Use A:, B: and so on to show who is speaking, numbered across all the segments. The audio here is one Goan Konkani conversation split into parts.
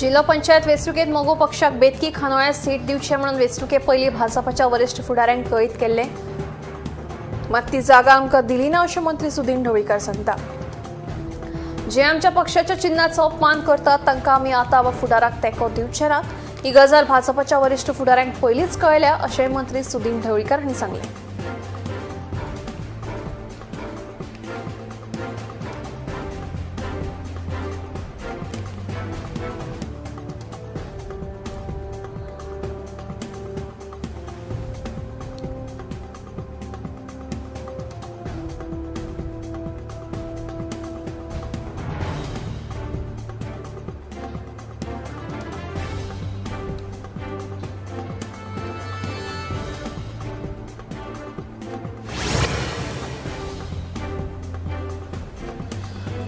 A: जिल्हो पंचायत वेंचणुकेंत मगो पक्षाक बेतकी खानोळ्यां सीट दिवचे म्हणून वेंचणुके पयलीं भाजपाच्या वरिश्ठ फुडाऱ्यांक कळीत केल्लें, मात ती जागा आमकां दिली ना अशें मंत्री सुदीन ढवळीकार सांगता। जे आमच्या पक्षाच्या चिन्हाचो अपमान करतात तांकां आमी आतां वा फुडाराक तेंको दिवचे नात। ही गजाल भाजपाच्या वरिश्ठ फुडाऱ्यांक पयलींच कळ्ळ्या अशेंय मंत्री सुदीन ढवळीकार हांणी सांगलें।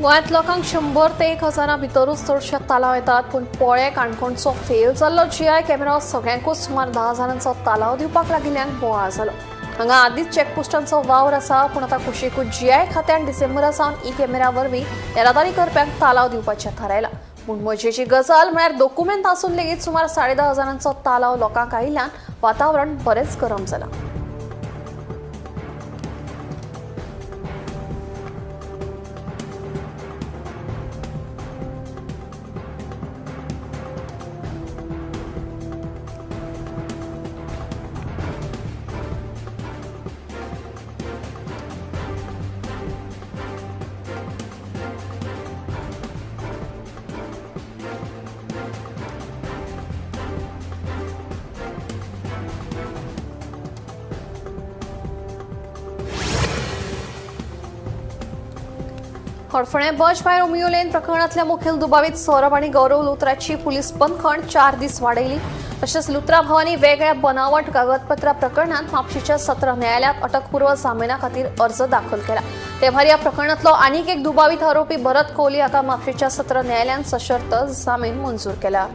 A: गोंयांत लोकांक 100 ते 1000 भितरूच चडशे तालाव येतात, पूण पोळे काणकोणचो फेल जाल्लो जीआय कॅमेरा सगळ्यांकूच सुमार 10 हजारांचो तालाव दिवपाक लागिल्ल्यान बोवाळ जालो। हांगा आदींच चॅकपोस्टांचो वावर आसा, पूण आतां कुशीकूच जीआय खात्यान डिसेंबरा सावन ई कॅमेरा वरवीं येरादारी करप्यांक तालाव दिवपाचें थारायलां। पूण मजेची गजाल म्हळ्यार दोकुमेंत आसून लेगीत सुमार 10,500 हजारांचो तालाव लोकांक आयिल्ल्यान वातावरण बरेंच गरम जालां। हडफणें बज बाय रोमियो लेन प्रकरणांतल्या मुखेल दुबावीत सौरभ आनी गौरव लुत्राची पुलीस बंदखण 4 दीस वाडयली। तशेंच लुत्रा भावांनी वेगळ्या बनावट कागदपत्रां प्रकरणांत म्हापशेंच्या सत्र न्यायालयात अटकपूर्व जामिना खातीर अर्ज दाखल केला। ते भायर ह्या प्रकरणांतलो आनीक एक दुबावीत आरोपी भरत कोहली हाका म्हापशेंच्या सत्र न्यायालयान सशर्त जामीन मंजूर केला।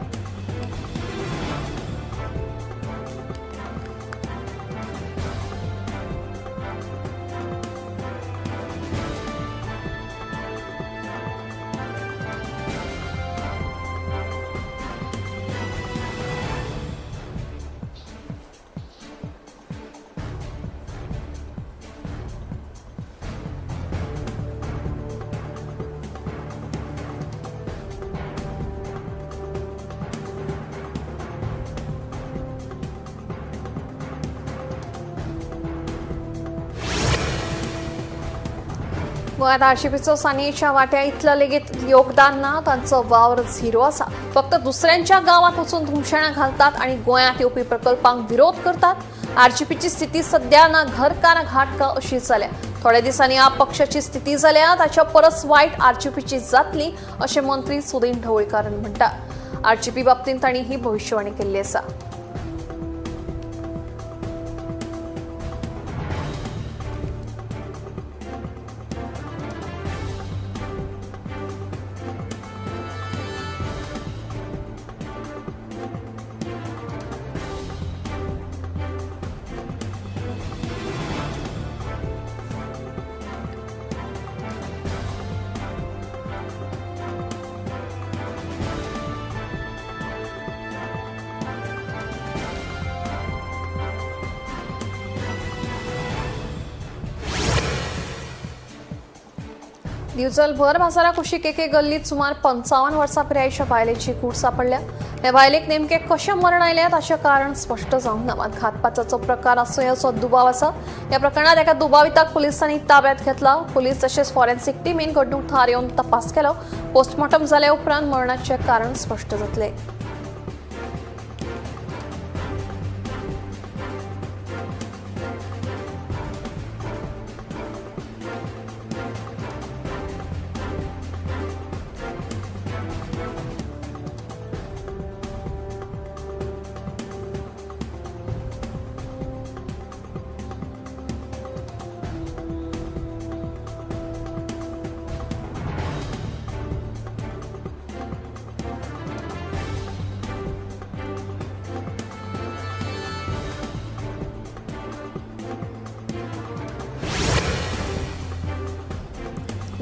A: गोंयांत आरजीपीचो सानियेच्या वाट्या इतलो लेगीत योगदान ना, तांचो वावर झिरो आसा। फक्त दुसऱ्यांच्या गांवांत वचून धुमशेणां घालतात आनी गोंयांत येवपी प्रकल्पांक विरोध करतात। आरजीपीची स्थिती सध्या ना घर का ना घाट का अशी जाल्या। थोड्या दिसांनी आप पक्षाची स्थिती जाल्या ताच्या परस वायट आरजीपीची जातली अशें मंत्री सुदीन ढवळीकार म्हणटा। आरजीपी बाबतींत तांणी ही भविश्यवाणी केल्ली आसा। दिवचल भर बाजारा कुशीक एके गल्लीत सुमार 55 वर्सां पिरायेच्या बायलेची कूड सांपडल्या। हे बायलेक नेमके कशें मरण आयलें ताचें कारण स्पश्ट जावंक ना, मात घातपाताचो प्रकार आसूं असो दुबाव आसा। ह्या प्रकरणांत एका दुबाविताक पुलिसांनी ताब्यात घेतला। पुलीस तशेंच फॉरेन्सिक टिमीन घडणूक थार येवन तपास केलो। पोस्टमॉर्टम जाल्या उपरांत मरणाचें कारण स्पश्ट जातलें।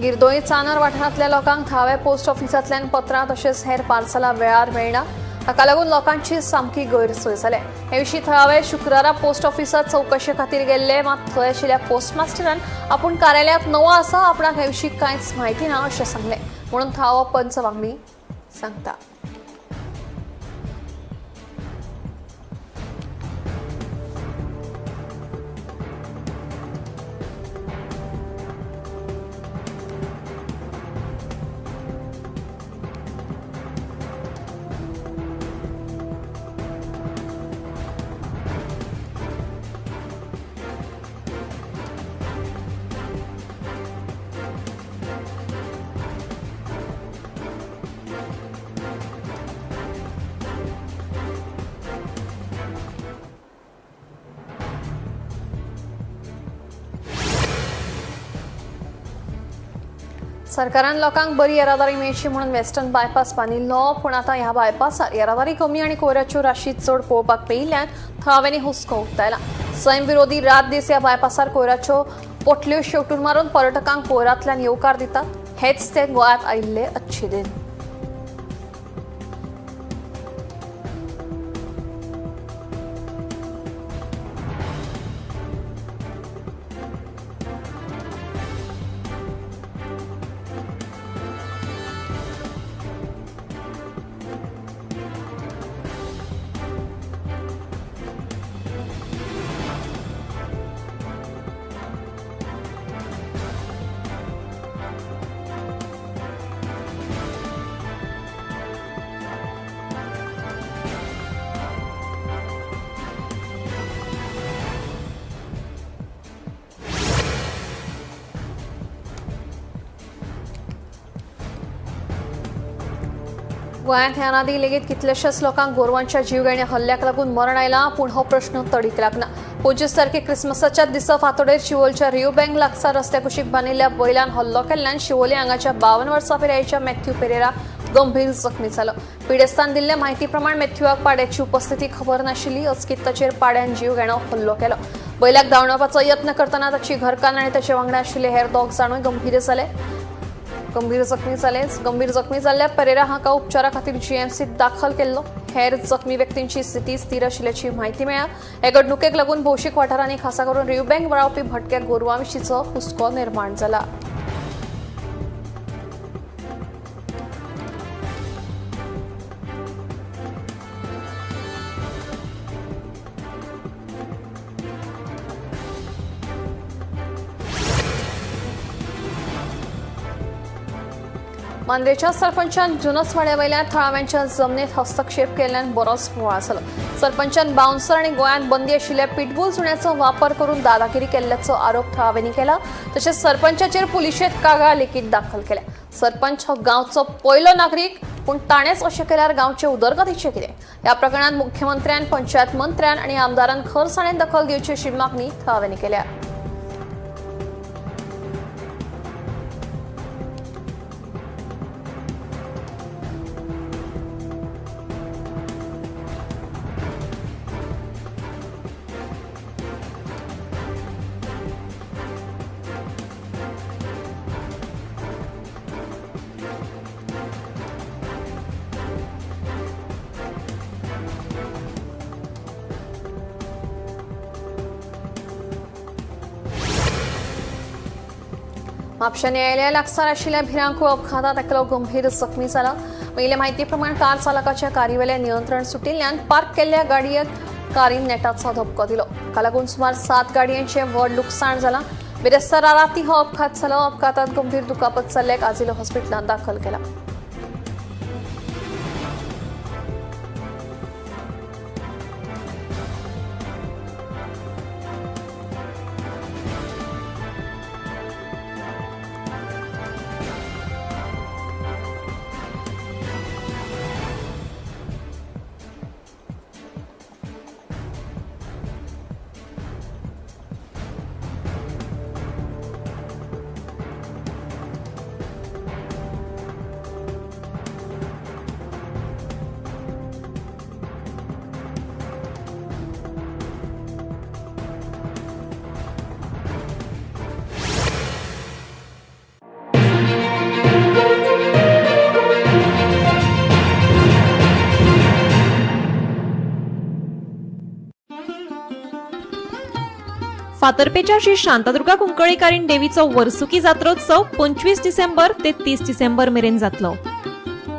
A: गिरदोई चानर वाठारांतल्या लोकांक थळाव्या पोस्ट ऑफिसांतल्यान पत्रां तशेंच हेर पार्सलां वेळार मेळना. हाका लागून लोकांची सामकी गैरसोय जाल्या. हे विशीं थळावे शुक्रारा पोस्ट ऑफिसांत चवकशे खातीर गेल्ले, मात थंय आशिल्ल्या पोस्टमास्टरान आपूण कार्यालयांत नवो आसा, आपणाक हे विशीं कांयच म्हायती ना अशें सांगलें म्हणून थळावो पंच वांगडी सांगता. सरकारान लोकांक बरी येरादारी मेळची म्हणून वेस्टर्न बायपास बांदिल्लो, पूण आतां ह्या बायपासार येरादारी कमी आनी कोयराच्यो राशी चड पळोवपाक मेळिल्ल्यान थळाव्यांनी हुस्को उक्तायला. सैम विरोधी रात दीस ह्या बायपासार कोयराच्यो पोटल्यो शेवटून मारून पर्यटकांक कोयरांतल्यान येवकार दितात. हेच ते गोंयांत आयिल्ले अच्छे दिन. गोंयांत ह्या आदीं लेगीत कितल्याशाच लोकांक गोरवांच्या जीवघेण्या हल्ल्याक लागून मरण आयलां, पूण हो प्रश्न तडीक लागना. 25 तारखेक क्रिसमसाच्याच दिसा फांतोडेर शिवोलच्या रिओ बँक लागसार रस्त्या कुशीक बांदिल्ल्या बैलान हल्लो केल्ल्यान शिवोले हांगाच्या 52 वर्सां पिरायेच्या मॅथ्यू पेरेरा गंभीर जखमी जालो. पिडेस्तान दिल्ल्या म्हायती प्रमाण मॅथ्यूआक पाड्याची उपस्थिती खबर नाशिल्ली. अचकीत ताचेर पाड्यान जीवघेणो हल्लो केलो. बैलाक धांवडावपाचो यत्न करतना ताची घरकान्न आनी ताचे वांगडा आशिल्ले हेर दोग जाणूय गंभीर जाले. गंभीर जखमी जाले. गंभीर जखमी जाल्ल्या परेरा हांका उपचारा खातीर जीएमसीत दाखल केल्लो. हेर जखमी व्यक्तींची स्थिती स्थिर आशिल्ल्याची म्हायती मेळ्ळ्या. हे घडणुकेक लागून भौशीक वाठारांनी खासा करून रिवबँक रावपी भटक्या गोरवां विशींचो हुस्को निर्माण जाला. मांद्रेच्या सरपंचान जुनसवाड्यावयल्या थळाव्यांच्या जमनीत हस्तक्षेप केल्ल्यान बरोच बोवाळ जालो. सरपंचान बाउन्सर आनी गोंयांत बंदी आशिल्ल्या पिटबूल सुण्याचो वापर करून दादागिरी केल्ल्याचो आरोप थळाव्यांनी केला. तशेंच सरपंचाचेर पुलिशेंत कागाळ लेगीत दाखल केल्या. सरपंच हो गांवचो पयलो नागरीक, पूण ताणेंच अशें केल्यार गांवचे उदरगतीचें कितें? ह्या प्रकरणांत मुख्यमंत्र्यान, पंचायत मंत्र्यान आनी आमदारान खरसाणेन दखल घेवची अशी मागणी थळाव्यांनी केल्या. म्हापशा न्यायालया लागसार आशिल्ल्या भिरांकूळ अपघातात एकलो गंभीर जखमी जाला. मेळिल्ले म्हायती प्रमाण कार चालकाच्या कारीवेलें नियंत्रण सुटिल्ल्यान पार्क केल्ल्या गाडयेक कारीन नेटाचो धपको दिलो. हाका लागून सुमार 7 गाडयांचें व्हड लुकसाण जालां. बिरेस्तारा राती हो अपघात जालो. अपघातात गंभीर दुखापत जाल्ल्याक आजिलो हॉस्पिटलांत दाखल केला.
B: फातर्पेच्या श्री शांतादुर्गा कुंकळीकारीण देवीचो वर्सुकी जात्रोत्सव 25 डिसेंबर ते 30 डिसेंबर मेरेन जातलो.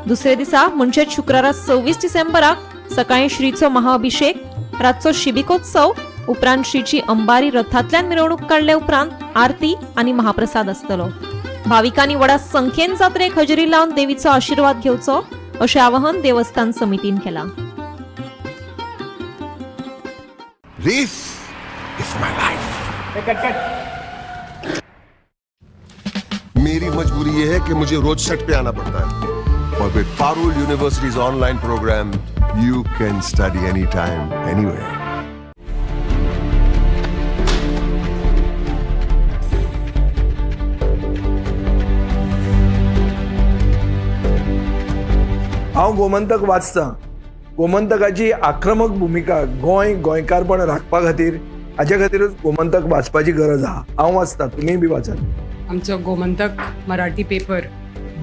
B: दुसरे दिसा म्हणजेच शुक्रारा 26 डिसेंबराक सकाळी श्रीचो महाअभिषेक, रातचो शिबिकोत्सव, उपरांत श्रीची अंबारी रथांतल्यान मिरवणूक काडले उपरांत आरती आनी महाप्रसाद आसतलो. भाविकांनी व्हडा संख्येन जात्रेक हजेरी लावन देवीचो आशिर्वाद घेवचो अशें आवाहन देवस्थान समितीन केलां.
C: This is my life. मेरी मजबूरी ये है कि मुझे रोज सेट पे आना पड़ता है और with Parul University's online program, you can study anytime, anywhere.
D: हांव गोमंतक वाचतां. गोमंतकाची आक्रमक भुमिका गोंय गोंयकारपण राखपा खातीर, हाजे खातीरूच गोमंतक वाचपाची गरज आहा. हांव वाचतां, तुमीय बी वाचात.
E: आमचो गोमंतक मराठी पेपर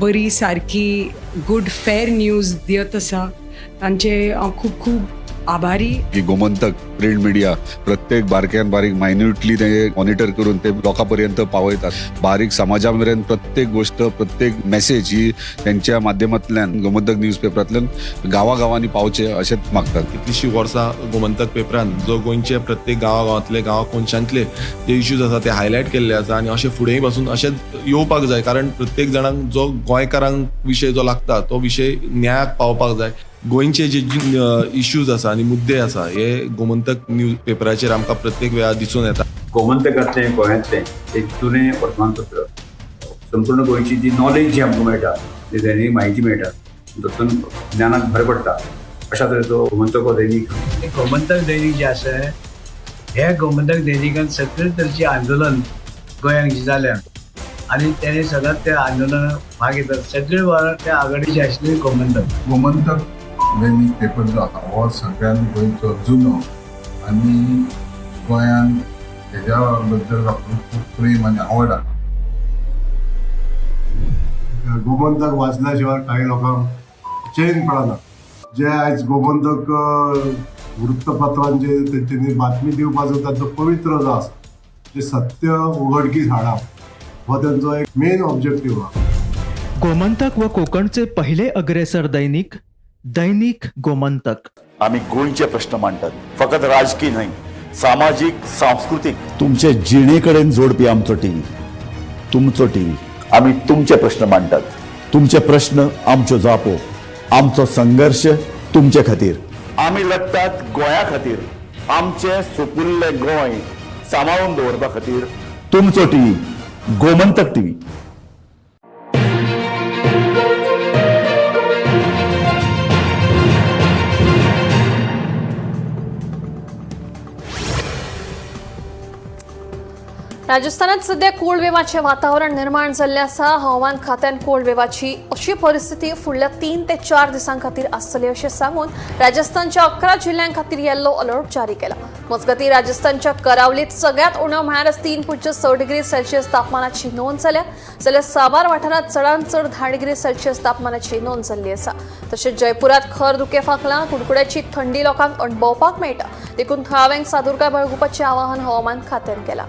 E: बरी सारकी गुड फेर न्यूज दियत आसा, तांचे हांव खूब खूब आभारी.
F: की गोमंतक प्रिंट मिडिया प्रत्येक बारक्यान बारीक मायन्युटली ते मॉनिटर करून ते लोकां पर्यंत पावयतात. बारीक समाजा मेरेन प्रत्येक गोष्ट, प्रत्येक मेसेज ही त्यांच्या माध्यमांतल्यान गोमंतक न्यूज पेपरांतल्यान गांवागांवांनी पावचे अशेंच मागतात.
G: कितलीशीं वर्सां गोमंतक पेपरान जो गोंयचे प्रत्येक गांवागांवांतले, गांवा कोनशांतले जे इश्यूज आसा ते हायलायट केल्ले आसा आनी अशें फुडेंय पासून अशेंच येवपाक जाय, कारण प्रत्येक जाणांक जो गोंयकारांक विशय जो लागता तो विशय न्यायाक पावपाक जाय. गोंयचे जे इश्यूज आसा आनी मुद्दे आसा हे गोमंतक न्यूज पेपराचेर आमकां प्रत्येक वेळार दिसून येता.
H: गोमंतकांतलें गोंयांतलें एक जुनें वर्तमानपत्र. संपूर्ण गोंयची जी नॉलेज जी आमकां मेळटा, जी दैनीक म्हायती मेळटा, तातूंत ज्ञानाक भर पडटा. अशा तरेचो गोमंतक हो दैनीक.
I: गोमंतक दैनीक जें आसा, हे गोमंतक दैनिकान सगळे तरेचें आंदोलन गोंयांत जी जाल्या आनी तेणे सदांच त्या आंदोलनात भाग घेतात. सगळे वावर त्या आघाडीचे आशिल्ले गोमंतक.
J: गोमंतक दैनीक पेपर जो आसा हो सगळ्यान गोंयचो जुनो आनी गोंयान हेज्या बद्दल लोकांक खूब प्रेम आनी आवड आसा.
K: गोमंतक वाचल्या शिवाय काही लोकांक चैन पडना. जे आयज गोमंतक वृत्तपत्रांचे तेंच्यांनी बातमी दिवपाचो तांचो पवित्र जो आसा, जे सत्य उघडकीस हाडप हो तेंचो एक मेन ऑब्जेक्टीव आहा.
L: गोमंतक व कोकणचे पहिले अग्रेसर दैनिक, दैनिक गोमंतक.
M: आमी गोंयचे प्रश्न मांडटात, फकत राजकी न्हय, सामाजीक, सांस्कृतीक. तुमचे जिणे कडेन जोडपी आमचो टीव्ही, तुमचो टीव्ही. आमी तुमचे प्रश्न मांडटात, तुमचे प्रश्न आमच्यो जापो, आमचो संघर्श तुमचे खातीर. आमी लडटात गोंया खातीर, आमचें सुपुल्लें गोंय सांबाळून दवरपा खातीर. तुमचो टीव्ही, गोमंतक टीव्ही.
A: राजस्थानात सध्या कोल्ड वेवाचें वातावरण निर्माण जाल्लें आसा. हवामान खात्यान कोल्ड वेवाची अशी परिस्थिती फुडल्या 3 ते 4 दिसां खातीर आसतली अशें सांगून राजस्थानच्या 11 जिल्ह्यां खातीर येल्लो अलर्ट जारी केला. मजगतीं राजस्थानच्या करावलीत सगळ्यांत उणें म्हळ्यार 3.6 डिग्री सेल्सियस तापमानाची नोंद जाल्या, जाल्यार साबार वाठारांत चडांत चड 10 डिग्री सेल्सियस तापमानाची नोंद जाल्ली आसा. तशेंच जयपुरात खर धुकें फांकलां. कुडकुड्याची थंडी लोकांक अणभवपाक मेळटा, देखून थळाव्यांक सादुरकाय बाळगुपाचें आवाहन हवामान खात्यान केलां.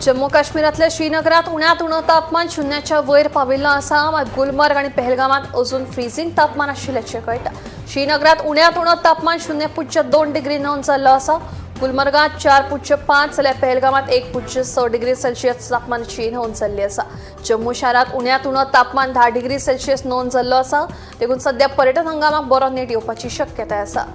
A: जम्मू काश्मीरातल्या श्रीनगरात उण्यांत उणें तापमान 0च्या वयर पाविल्लो आसा. मात गुलमर्ग आनी पहलगामात अजून फ्रीजिंग तापमान आशिल्ल्याचें कळटा. श्रीनगरात उण्यांत उणें तापमान 0.2 डिग्री नोंद जाल्लो आसा. गुलमर्गात 4.5 जाल्यार पहलगामात 1.6 डिग्री सेल्सियस तापमानाची नोंद जाल्ली आसा. जम्मू शारांत उण्यांत उणें तापमान 10 डिग्री सेल्सियस नोंद जाल्लो आसा. देखून सध्या पर्यटन हंगामाक बरो नेट येवपाची शक्यताय आसा.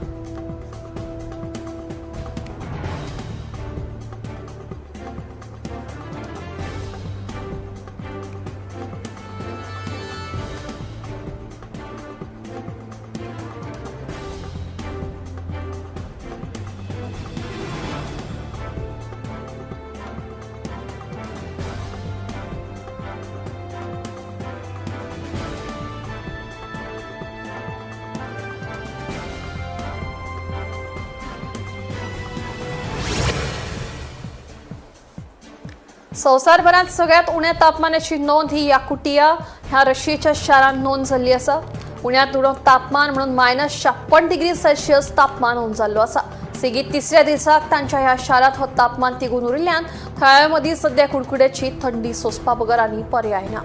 A: संवसारभरांत सगळ्यात उण्या तापमानाची नोंद ही याकुटिया ह्या रशियेच्या शारांत नोंद जाल्ली आसा. उण्यांत उणो तापमान म्हणून -56 डिग्री सेल्सियस तापमान नोंद जाल्लो आसा. सेगीत तिसऱ्या दिसाक तांच्या ह्या शारांत हो तापमान तिगून उरिल्ल्यान थळाव्यां मदीं सध्या कुडकुड्याची थंडी सोंसपा बगर आनी पर्याय ना.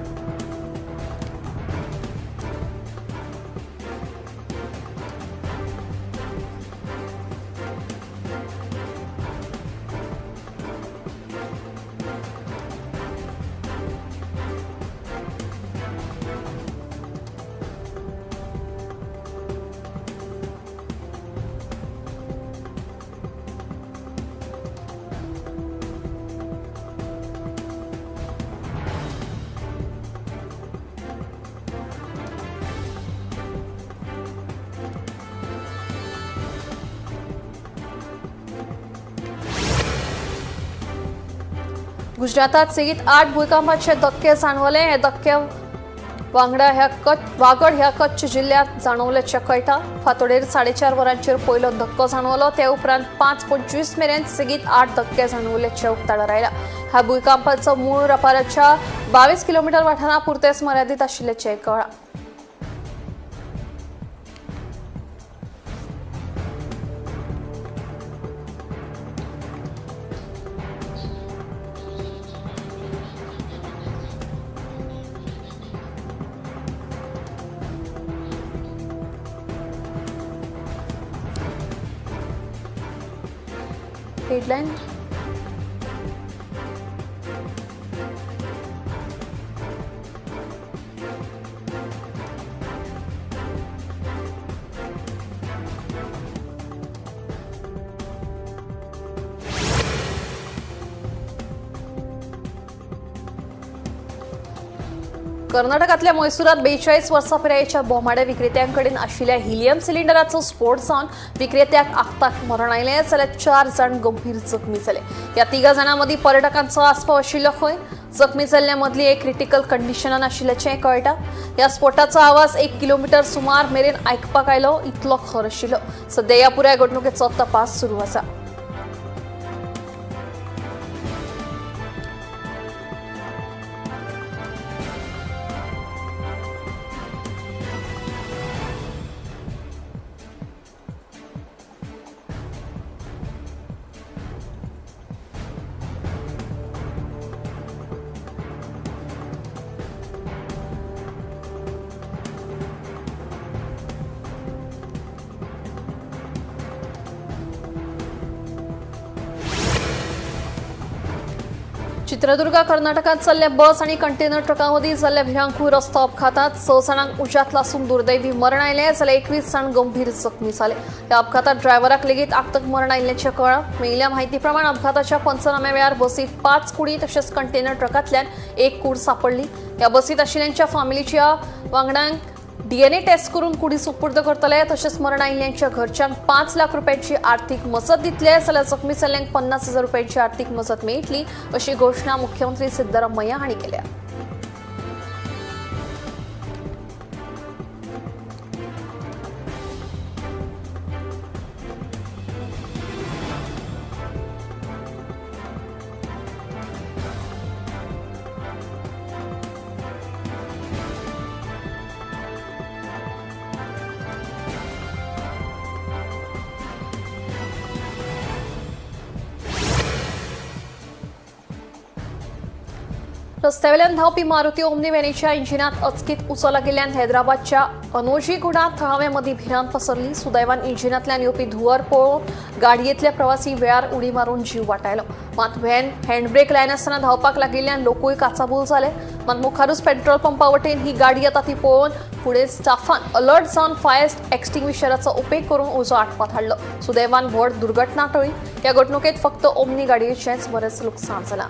A: गुजरातात सेगीत 8 भूंयकांपाचे धक्के जाणवले. हे धक्के वांगडा ह्या वागड ह्या कच्छ जिल्ह्यात जाणवल्याचें कळटा. फांतोडेर 4:30 वरांचेर पयलो धक्को जाणवलो. ते उपरांत 5:25 मेरेन सेगीत 8 धक्के जाणवल्याचें उक्ताडार आयलां. ह्या भूंयकांपाचो मूळ रपाराच्या 22 किलोमिटर वाठारा पुरतेच मर्यादीत आशिल्ल्याचें कळ्ळां. हेडलाईन कर्नाटकातल्या म्हैसूरात 42 वर्सां पिरायेच्या बोमाडे विक्रेत्यांकडेन आशिल्ल्या हिलियम सिलिंडराचो स्फोट जावन विक्रेत्याक आक्ताक मरण आयलें जाल्यार 4 जाण गंभीर जखमी जाले. ह्या 3 जाणां मदीं पर्यटकांचो आस्पाव आशिल्लो खंय. जखमी जाल्ल्या मदली एक क्रिटिकल कंडिशनान आशिल्ल्याचें कळटा. ह्या स्फोटाचो आवाज 1 किलोमिटर सुमार मेरेन आयकपाक आयलो इतलो खर आशिल्लो. सध्या ह्या पुराय घडणुकेचो तपास सुरू आसा. चित्रदुर्ग कर्नाटकात चालल्या बस आणि कंटेनर ट्रकांमधील जाल्ल्या भिरांकूळ रस्तो अपघातात 6 जाणांक उज्यांत लासून दुर्दैवी मरण आयलें जाल्यार 21 जाण गंभीर जखमी जाले. ह्या अपघातात ड्रायव्हराक लेगीत आक्तक मरण आयिल्ल्याचें कळ्ळां. मेळिल्ल्या म्हायती प्रमाण अपघाताच्या पंचनाम्या वेळार बसीत 5 कुडी तशेंच कंटेनर ट्रकांतल्यान 1 कूड सापडली. ह्या बसीत आशिल्ल्यांच्या फामिलीच्या वांगड्यांक डीएनए टेस्ट करून कुडी सुपूर्द करतले. तशेंच मरण आयिल्ल्यांच्या घरच्यांक 5 लाख रुपयांची आर्थिक मजत दितले जाल्यार जखमी जाल्ल्यांक 50,000 रुपयांची आर्थिक मजत मेळटली अशी घोशणा मुख्यमंत्री सिद्धरामय्या हांणी केल्या. रस्त्यावेल्यान धांवपी मारुती ओमनी व्हॅनीच्या इंजिनात अचकीत उजो लागिल्ल्यान हैदराबादच्या अनोजीगुडा थळाव्यां मदीं भिरांत पसरली. सुदैवान इंजिनांतल्यान येवपी धुंवर पळोवन गाडयेंतले प्रवासी वेळार उडी मारून जीव वाटायलो. मात व्हॅन हँडब्रेक लायनासतना धांवपाक लागिल्ल्यान लोकूय काचाबूल जाले. मात मुखारूच पेट्रोल पंपा वटेन ही गाडी येता ती पळोवन फुडें स्टाफान अलर्ट जावन फायर एक्स्टिंग्विशराचो उपेग करून उजो आटपात हाडलो. सुदैवान व्हड दुर्घटना टळ्ळी. ह्या घडणुकेंत फक्त ओमनी गाडयेचेंच बरेंच लुकसाण जालां.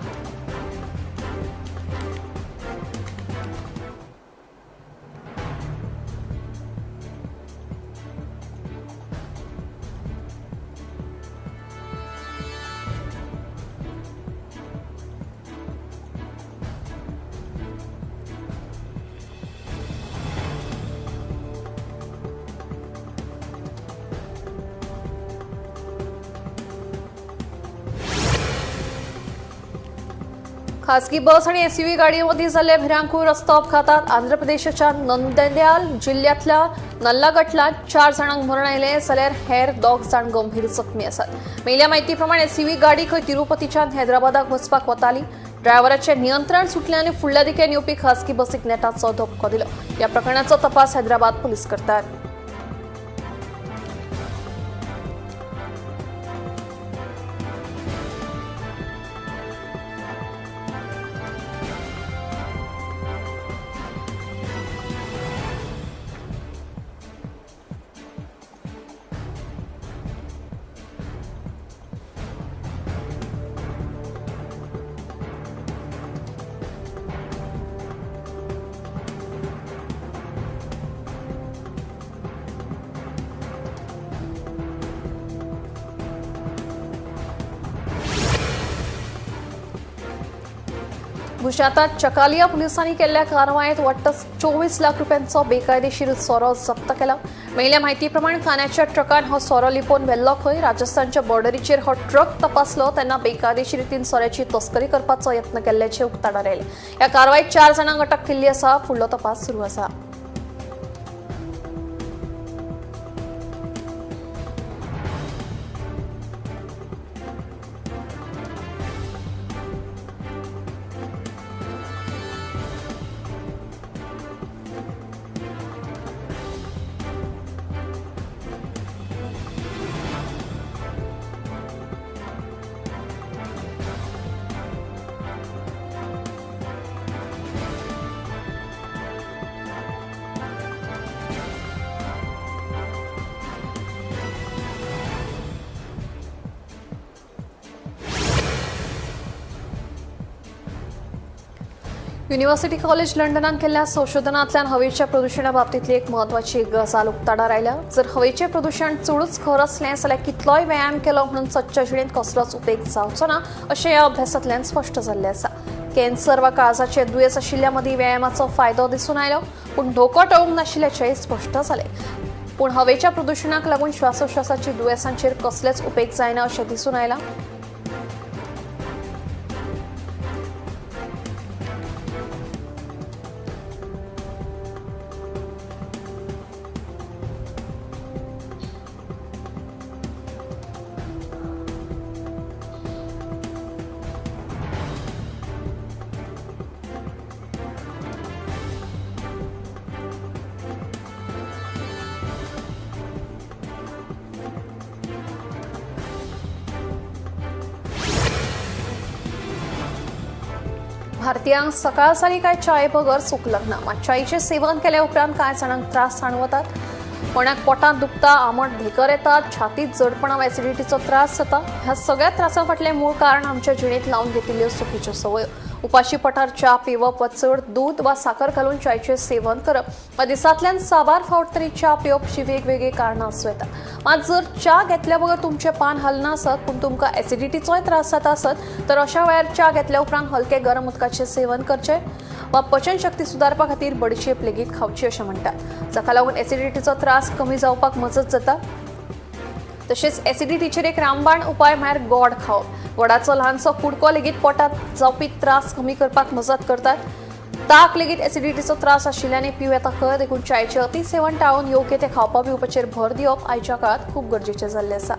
A: खासगी बस आणि एसयूव्ही गाडीमध्ये झालेल्या भिरांकूळ रस्तो अपघातात आंध्र प्रदेशाच्या नंदयाल जिल्ह्यातल्या नल्लागटला 4 जाणांक मरण आयलें जाल्यार हेर 2 जाण गंभीर जखमी आसात. मेल्या माहिती प्रमाणे एसयूव्ही गाडी खंय तिरुपतीच्यान हैदराबादाक वचपाक वताली. ड्रायव्हराचें नियंत्रण सुटलें आनी फुडल्या दिकेन येवपी खासगी बसीक नेटाचो धपको दिलो. ह्या प्रकरणाचो तपास हैदराबाद पुलीस करतात. गुजरातात चकालिया पोलिसांनी केल्ल्या कारवायेत वट्ट 24 लाख रुपयांचो बेकायदेशीर सोरो जप्त केला. मेळिल्ल्या माहिती प्रमाण कान्याच्या ट्रकान हो सोरो लिपोवन व्हेल्लो खंय. राजस्थानच्या बॉर्डरीचेर हो ट्रक तपासलो तेन्ना बेकायदेशीर रितीन सोऱ्याची तस्करी करपाचो यत्न केल्ल्याचें उक्ताडार आयलें. ह्या कारवायेत 4 जाणांक अटक केल्ली आसा. फुडलो तपास सुरू आसा. युनिव्हर्सिटी कॉलेज लंडनान केल्ल्या संशोधनांतल्यान हवेच्या प्रदुशणा बाबतींतली एक म्हत्वाची गजाल उक्ताडार आयल्या. जर हवेचें प्रदुशण चडूच खर आसलें जाल्यार कितलोय व्यायाम केलो म्हणून सदच्या जिणेंत कसलोच उपेग जावचो ना अशें ह्या अभ्यासांतल्यान स्पश्ट जाल्लें आसा. कॅन्सर वा काळजाचें दुयेंस आशिल्ल्या मदीं व्यायामाचो फायदो दिसून आयलो, पूण धोको टळूंक नाशिल्ल्याचेंय स्पश्ट जालें. पूण हवेच्या प्रदुशणाक लागून श्वासोश्वासाची दुयेंसांचेर कसलेच उपेग जायना अशें दिसून आयलां. भारतीयांक सकाळ सारी काय चाये बगर सुख लागना. मात चायेचें सेवन केल्या उपरांत कांय जाणांक त्रास जाणवतात. कोणाक पोटांत दुखता, आमट धेकर येतात, छातीत जडपणा वा एसिडिटीचो त्रास जाता. ह्या सगळ्या त्रासां फाटलें मूळ कारण आमच्या जिणेंत लावन घेतिल्ल्यो चुकीच्यो संवयो. उपाशी पोटार च्या पिवप वा चड दूद वा साकर घालून च्यायचें सेवन करप वा दिसांतल्यान साबार फावट तरी च्या पिवप अशी वेगवेगळी कारणां आसूं येता. मात जर च्या घेतल्या बगर तुमचें पान हालना आसत पूण तुमकां एसिडिटीचोय त्रास जाता आसत तर अशा वेळार च्या घेतल्या उपरांत हलकें गरम उदकाचें सेवन करचें वा पचन शक्ती सुदारपा खातीर बडीशेप लेगीत खावची अशें म्हणटात, जाका लागून एसिडिटीचो त्रास कमी जावपाक मजत जाता. तशेंच एसिडिटीचेर एक रामबाण उपाय म्हळ्यार गोड खावप. गोडाचो ल्हानसो कुडको लेगीत पोटांत जावपी त्रास कमी करपाक मजत करतात. ताक लेगीत एसिडिटीचो त्रास आशिल्ल्यान पिवं येता खंय, देखून च्यायचें अतिसेवन टाळून योग्य तें खावपा पिवपाचेर भर दिवप आयच्या काळांत खूब गरजेचें जाल्लें आसा.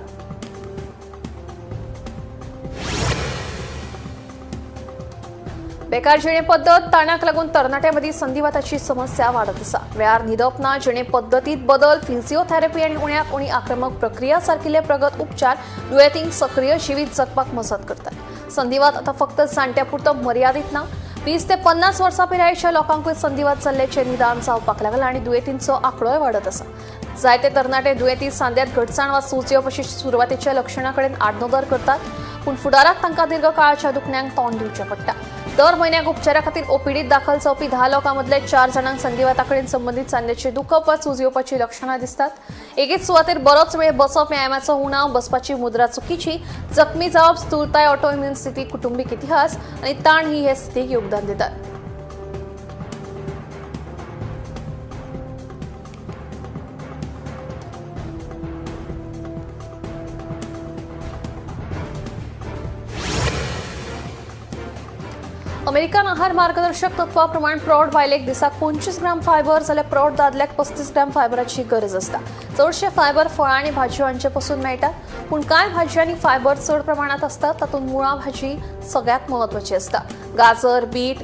A: बेकार जिणे पद्दत ताणाक लागून तरणाट्यां मदीं संधिवाताची समस्या वाडत आसा. वेळार न्हिदप ना, जिणे पद्दतींत बदल, फिजिओथेरपी आनी उण्याक उणी आक्रमक प्रक्रिया सारकिल्ले प्रगत उपचार दुयेंतींक सक्रीय जिवीत जगपाक मजत करतात. संधिवात आतां फक्त जाण्ट्या पुरतो मर्यादीत ना. 20 ते 50 वर्सां पिरायेच्या लोकांकूय संधिवात जाल्ल्याचें निदान जावपाक लागलां आनी दुयेंतींचो आंकडोय वाडत आसा. जायते तरणाटे दुयेंती सांद्यांत घटसाण वा सूज येवप अशी सुरवातेच्या लक्षणां कडेन आडनदर करतात, पूण फुडाराक तांकां दीर्घकाळाच्या दुखण्यांक तोंड दिवचें पडटा. दर म्हयन्याक उपचारा खातीर ओपीडीत दाखल जावपी 10 लोकां मदले 4 जाणांक संधिवाता कडेन संबंदीत सांद्याचें दुखप वा सूज येवपाची लक्षणां दिसतात. एकेच सुवातेर बरोच वेळ बसप, व्यायामाचो उणाव, बसपाची मुद्रा चुकीची, जखमी जावप, स्थूलताय, ऑटोइम्यून स्थिती, कुटुंबीक इतिहास आनी ताण ही हे स्थितीक योगदान दितात. अमेरिकन आहार मार्गदर्शक तत्वा प्रमाण प्रौढ बायलेक दिसाक 25 ग्राम फायबर जाल्यार प्रौढ दादल्याक 35 ग्राम फायबराची गरज आसता. चडशे फायबर फळां आनी भाजयो हांचे पसून मेळटा, पूण कांय भाजयांनी फायबर चड प्रमाणांत आसता. तातूंत मुळा भाजी सगळ्यांत म्हत्वाची आसता. गाजर, बीट,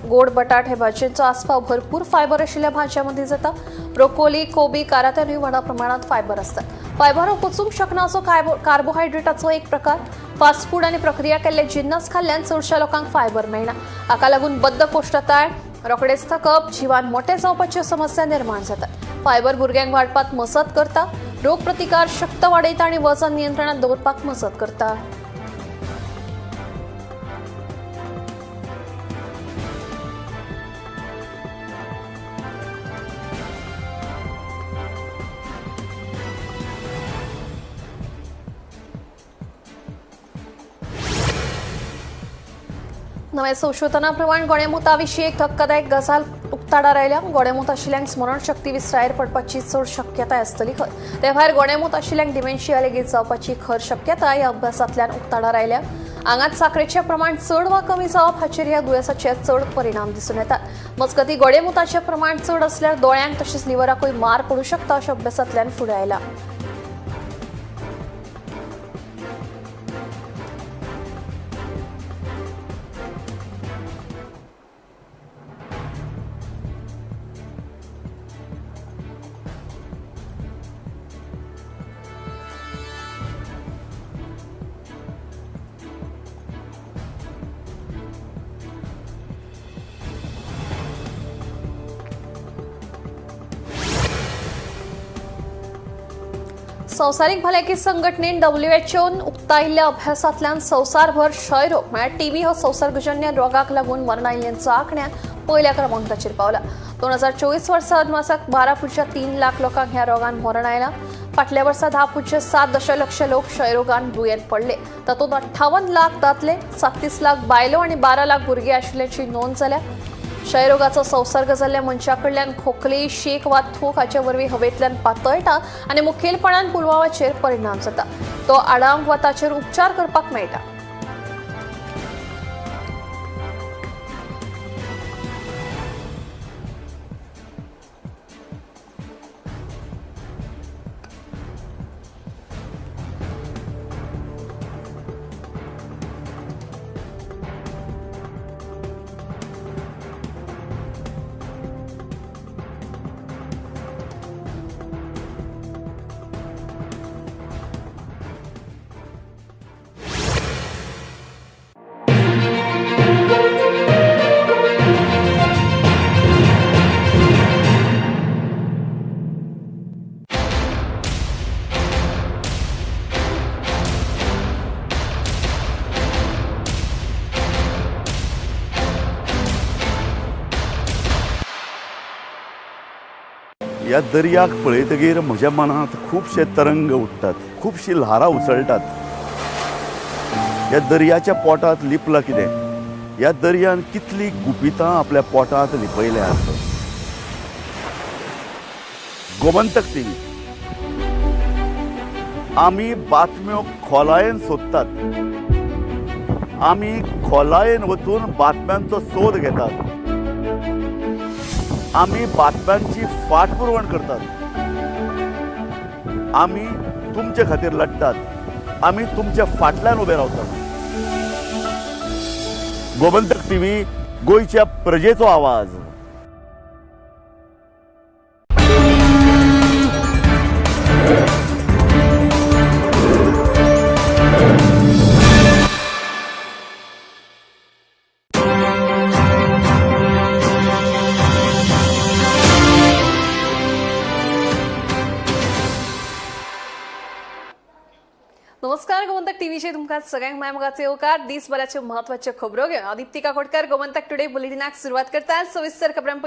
A: गोड बटाट हे भाजयेंचो आस्पाव भरपूर फायबर आशिल्ल्या भाजयां मदीं जाता. ब्रोकोली, कोबी, कारात्यानूय व्हडा प्रमाणांत फायबर आसतात. फायबर हो पचूंक शकना असो कार्बोहायड्रेटाचो एक प्रकार. फास्ट फूड आनी प्रक्रिया केल्ले जिन्नस खाल्ल्यान चडशा लोकांक फायबर मेळना. हाका लागून बद्धकोष्ठताय, रोखडेच थकप, जिवान मोठे जावपाच्यो समस्या निर्माण जातात. फायबर भुरग्यांक वाडपाक मजत करता, रोगप्रतिकार शक्त वाडयता आनी वजन नियंत्रणात दवरपाक मजत करता. नव्या संशोधनाप्रमाण गोडेंमुता विशीं एक धक्कादायक गजाल उक्ताडार आयल्या. गोडेंमूत आशिल्ल्यांक स्मरणशक्ती विसरायेर पडपाची चड शक्यताय आसतली खर. ते भायर गोडेंमूत आशिल्ल्यांक डिमेन्शिया लेगीत जावपाची खर शक्यताय ह्या अभ्यासांतल्यान उक्ताडार आयल्या. आंगात साकरेचें प्रमाण चड वा कमी जावप हाचेर ह्या दुयेंसाचे चड परिणाम दिसून येतात. मजगतीं, गोडेंमुताचें प्रमाण चड आसल्यार दोळ्यांक तशेंच लिव्हराकूय मार पडूं शकता अशें अभ्यासांतल्यान फुडें आयलां. संवसारीक भलायकी संघटनेन डब्ल्यूएचओन उक्तायिल्ल्या अभ्यासांतल्यान संवसारभर क्षयरोग म्हळ्यार टीबी हो संसर्गजन्य रोगाक लागून मरण आयिल्ल्यांचो आंकड्यान पयल्या क्रमांकाचेर पावला. 2024 वर्सा अदमासाक 12.3 लाख लोकांक ह्या रोगान मरण आयलां. फाटल्या वर्सा 10.7 दशलक्ष लोक क्षयरोगान दुयेंत पडले. तातूंत 58 लाख दादले, 37 लाख बायलो आनी 12 लाख भुरगीं आशिल्ल्याची नोंद जाल्या. क्षयरोगाचो संसर्ग जाल्ल्या मनशा कडल्यान खोकली, शीक वा थूक हाचे वरवीं हवेंतल्यान पातळटा आनी मुखेलपणान पुलवाचेर परिणाम जाता. तो आडावंक वा ताचेर उपचार करपाक मेळटा.
M: ह्या दर्याक पळयतगीर म्हज्या मनांत खुबशे तरंग उठ्ठात, खुबशीं ल्हारां उसळटात. ह्या दर्याच्या पोटांत लिपलां कितें? ह्या दर्यान कितलीं गुपितां आपल्या पोटांत लिपयल्यांत? गोमंतक टीव्ही, आमी बातम्यो खोलायेन सोदतात, आमी खोलायेन वचून बातम्यांचो सोद घेतात, आमी बातम्यांची फाटपुरवण करतात, आमी तुमचे खातीर लढटात, आमी तुमच्या फाटल्यान उबे रावतात. गोमंतक टीव्ही, गोंयच्या प्रजेचो आवाज.
A: नमस्कार, गोमंतक टीव्हीचे तुमकां सगळ्यांक माय मोगाचे येवकार. दीसभराच्यो म्हत्वाच्यो खबरो घेवन हांव दीप्ती काकोडकर गोमंतक टुडे बुलेटिनाक सुरवात करता. सविस्तर खबरां.